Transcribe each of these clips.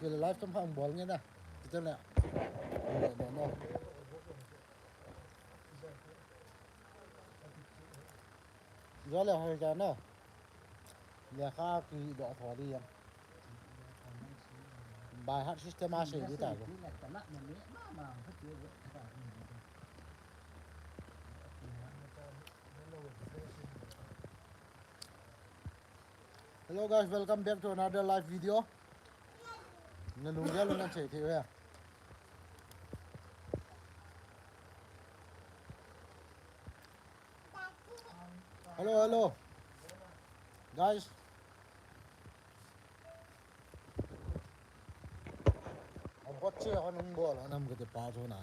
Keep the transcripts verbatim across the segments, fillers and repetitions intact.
Live tam hang bol nge na. Kita na. No, no, no. Jole hoi ja no. Lekha kidoh tho di jeng. By heart system a sei di ta ko. Hello guys, welcome back to another live video. Na lunggel na che the ya. Hello, hello. Guys. Ab hot che hon hung bol, hon ham kate pa chu na.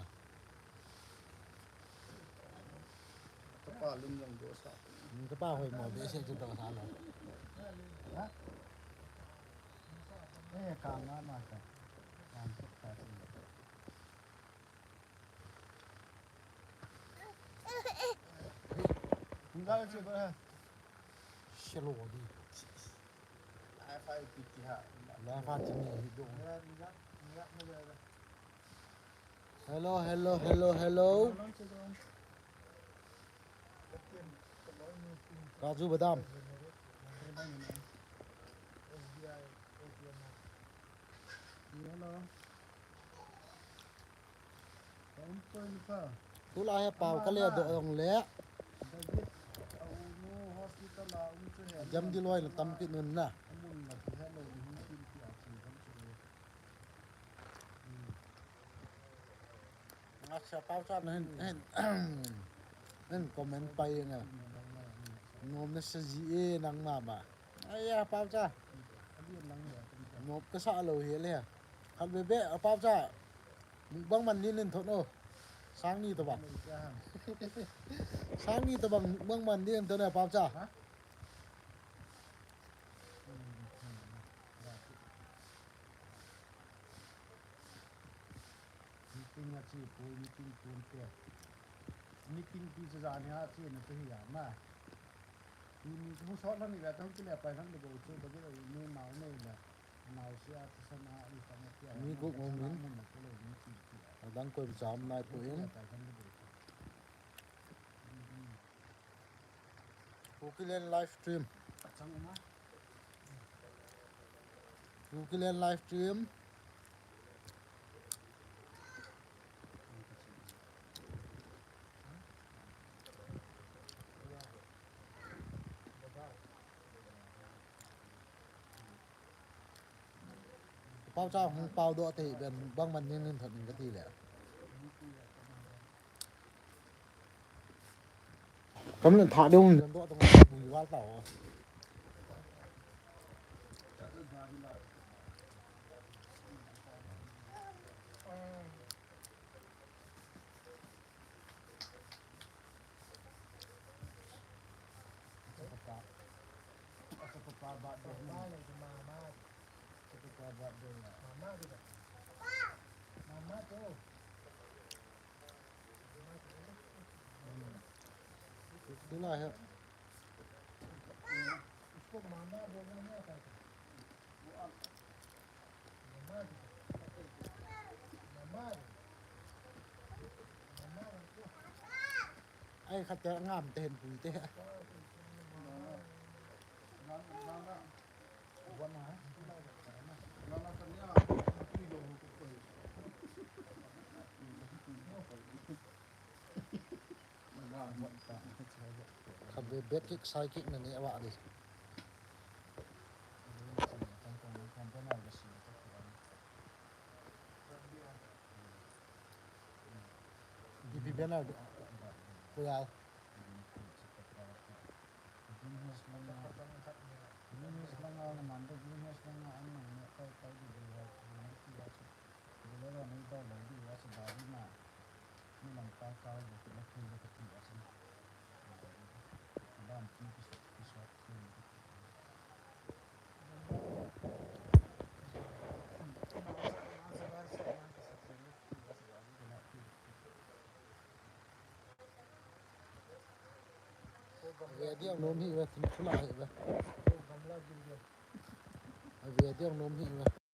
Kapa lum jong dosa. Hmm, kapa hoi mo behseh chu dosa lo. Ha? Eh, ka nga ma ka. Ka suk ka suk. Hung ga che ba. Shelo di. Live a ti ni hi do. Hello, hello, hello, hello. Kaju badam. Hello. Tulai hi pao ka le doh jong le. Jam di loi na tam kit nun na. Ngaksa pao cha na hin, hin, hin comment pai nga. Nom na sa ji e nang ma ba. Aya, pao cha. Nom ka sa lo hi le. Khat be be, a pao cha. Mukbang man ni nin thot o. Sang ni to bang. Sang ni to bang, mukbang man ni nin thot o, pao cha. Meeting a chi pui, meeting pun te. Meeting pi cha jan hi a chi na te hi a ma. Tuni hung sot lang ni ve, tah hung kile pai lang le bou chu, bagi lo ni mau nei le. Mau sia, ti sa na, ni sa na tia. Mi group mo min. Mun na ko le ni ti ti. Adang koi jam nai po in. Kile pai lang le bou chu. Kukiland live stream. Achang ma. Kukiland live stream. Pao cha hung pao doh te ben bang man nin nin thot nin ka ti le. Kam len tha dong len doh tong bui wal tao. Tuna he. Ai khat te ngam te hin pui te. Khat be bet kick, side kick na ne wa di. Ipi banner di? Kuya. Ve diang nom hi ve, thing thula hi ve. Ve diang nom hi ve.